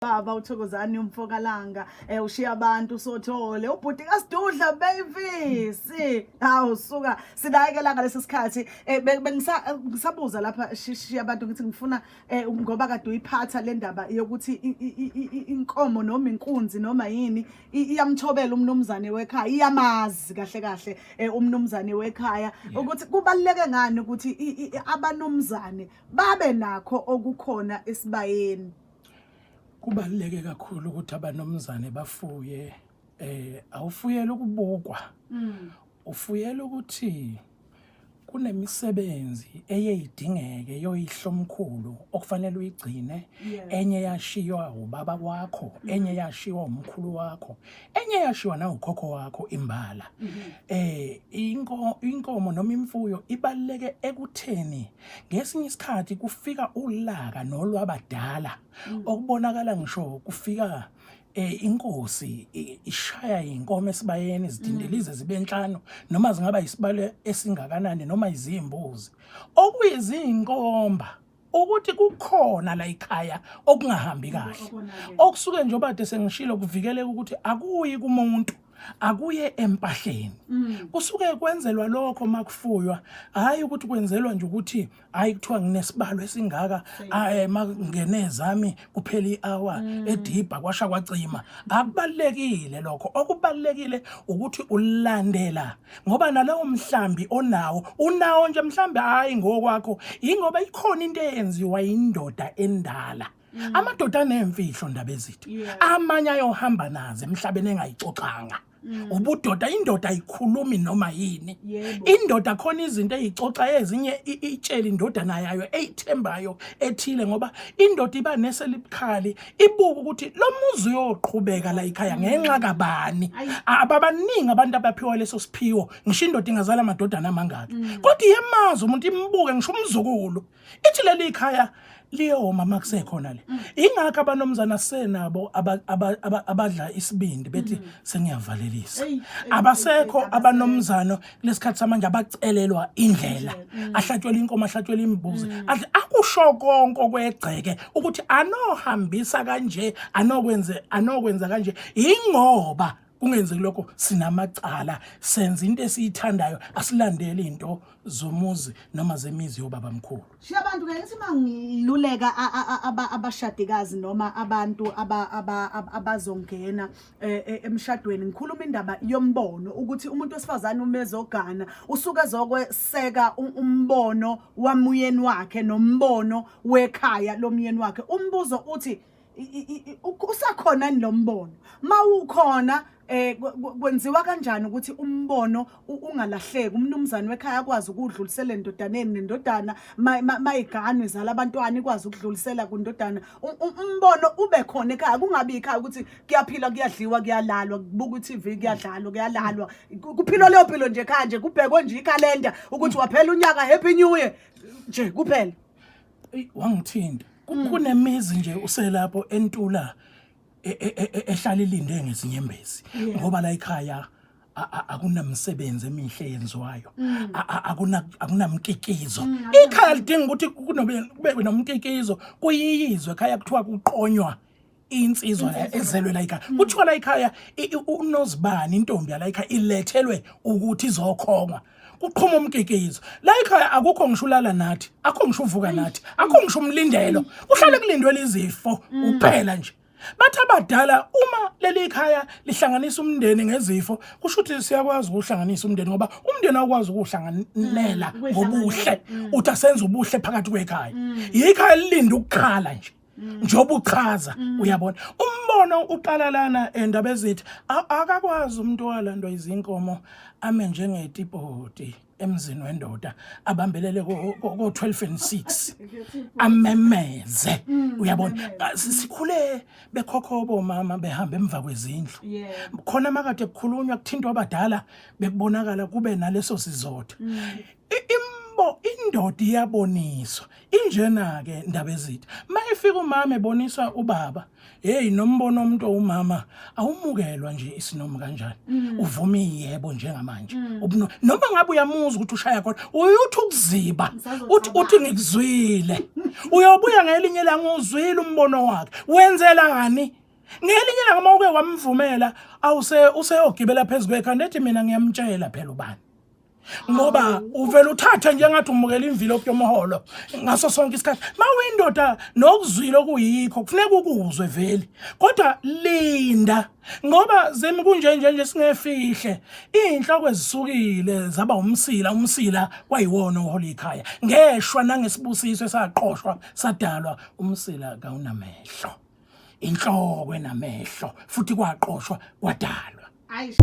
Baba uThokozani umfokalanga ushiya abantu sothole ubhuti kaSidudla baby si hawu suka sinakekela ngalesi sikhathi bengisabuza lapha shishiya abantu ngithi ngifuna ngoba kade uyiphatha le ndaba yokuthi inkomo noma inkunzi noma yini iyamthobela umnumzane wekhaya, iyamazi kahle kahle umnumzane wekhaya, ukuthi kubaluleke ngani ukuthi abanumzane babe nakho okukhona esibayeni. Kubaluleke kakhulu ukuthi abanomzane bafuye, awufuyela ukubukwa. Ufuyela ukuthi kunemisebenzi eyeyidingeke yoyihlomkhulu okufanele uyigcine. Enye yashiywa ubaba wakho, enye yashiywa umkhulu wakho, enye yashiywa nawukhokho wakho imbala. Inkomo noma imfuyo ibaluleke ekutheni ngesinye isikhathi kufika ulaka nolwabadala okubonakala ngisho kufika inkosi ishaya inkomo esibayeni, zidindilize zibe nhlanu noma zingaba isibalo esingakanani noma izimbuzi, okuyizinkomba ukuthi kukhona la ekhaya okungahambi kahle, okusuke nje obade sengishilo kuvikeleka ukuthi akuyi kumuntu, akuye empahleni. Kusuke kwenzelwa lokho makufuywa, hayi ukuthi kwenzelwa nje ukuthi hayi kuthiwa nginesibalo esingaka, ayi makungene zami kuphela ihour edibha kwasha kwacima. Akubalekile lokho, okubalekile ukuthi ulandela ngoba nalowo mhlambi onawo unawo nje mhlambi hayi ngokwakho, ingoba ikhona into eyenziwa indoda endala. Amadoda anemfihlo, ndaba ezitha, amanye ayohamba nazo emhlabeni engayixoxanga. Ubudoda, indoda ayikhulumi noma yini. Indoda khona izinto eyixoxa, ezinye itshela indodana yayo eyithembayo ethile, ngoba indoda iba neselibukhali, ibuka ukuthi lo muzi uyoqhubeka la ekhaya ngenxa kabani. Ababaningi abantu abaphiwa leso siphiwo. Ngisho indoda ingazala amadodana amangaki, kodwa iyemazi umuntu, imbuke ngisho umzukulu, ithi leli ikhaya liyoma makusekhona le. Ingakho abanomzana senabo abadla isibindi bethi sengiyavalelisa. Abasekho abanomzano kulesikhathi samanje abacelelwa indlela, ahlatshwela inkomo, ahlatshwela imbuzi, akusho konke okwegceke ukuthi anohambisa kanje, anokwenze anokwenza kanje, ingoba kungenzeki lokho sinamacala, senza into esiyithandayo, asilandeli into zomuzi noma zemizi yobaba mkhulu. Shiya abantu ke, ngithi mangiluleka abashadikazi noma abantu abazongena emshadweni, ngikhuluma indaba yombono, ukuthi umuntu wesifazane uma ezogana usuke ezokweseka umbono wamuyeni wakhe nombono wekhaya lomyeni wakhe. Umbuzo uthi usakhona yini lo mbono? Mawukhona, kwenziwa kanjani ukuthi umbono ungalahleki, umnumzane wekhaya akwazi ukudlulisela endodaneni, nendodana mayiganwe izala abantwana ikwazi ukudlulisela kundodana, umbono ube khona ekhaya, kungabi ikhaya ukuthi kuyaphila, kuyadliwa, kuyalalwa, kubuka i-TV, kuyadlalwa, kuyalalwa, kuphilwa leyo mpilo nje ekhaya nje, kubhekwe nje ikhalenda ukuthi waphela unyaka, happy new year nje kuphela? Eyi, wangithinta. Kunemizi nje uselapho entula ehlala ilinde ngezinyembezi ngoba la ekhaya akunamsebenzi emihle eyenziwayo, akunamkikizo. Ikhaya lidinga ukuthi kunobe kube nomkikizo, kuyiyizwe ekhaya, kuthiwa kuqonywa insizwa la ezelwe la ekhaya, kuthiwa la ekhaya unozibani, intombi yala ekhaya ilethelwe ukuthi izokhongwa, kuqhuma umkikizo la ekhaya. Akukho ngisho ulala nathi, akukho ngisho uvuka nathi, akukho ngisho umlindelo, kuhlale kulindwe izifo kuphela nje. Bathi abadala uma leli khaya lihlanganisa umndeni ngezifo, kusho ukuthi siyakwazi ukuhlanganisa umndeni, ngoba umndeni awukwazi ukuhlanganela ngobuhle, uthi asenze ubuhle phakathi kwekhaya. Yikhaya lilinda ukukhala nje njengoba uchaza. Uyabona, umbono uqala lana endaba ezithi akakwazi umuntu owalandwa izinkomo ame njengetipoti emzini wendoda, abambelele ko 12 and 6, amemeze. Uyabona, sikhule bekhokho bomama behamba emva kwezindlu khona, makade kukhulunywa kuthintwa abadala, bekubonakala kube naleso sizotha. Umbo indoda iyaboniswa. Injena ke ndaba ezitha. Mayifika umama ebonisa ubaba, hey nombono umuntu owumama awumukelwa nje isinomi kanjani. Uvuma yebo njengamanje. Ubuno noma ngabe uyamuzwa ukuthi ushaya khona, uyuthi ukuziba. Uthi uthi ngikuzwile. Uyobuya ngelinye ilanga uzwile umbono wakhe. Wenzelani? Ngelinye ilanga uma uke wamvumela awuse useyogibela phezu kwekhanda ethi mina ngiyamtshela phela ubani. Ngoba uvela uthathe njengathi umukela imvilophi yomholo ngaso sonke isikhathi. Mawuyindoda nokuzwile okuyikho kufuneka ukuzwe vele. Kodwa linda ngoba zimi kunje nje nje singefihle inhloko ezisukile zaba umsila umsila kwayiwona ohola ikhaya ngeshwa nangesibusiso esaqoshwa sadalwa umsila kawunamehlo inhloko enamehlo futhi kwaqoshwa kwadalwa. Ayi.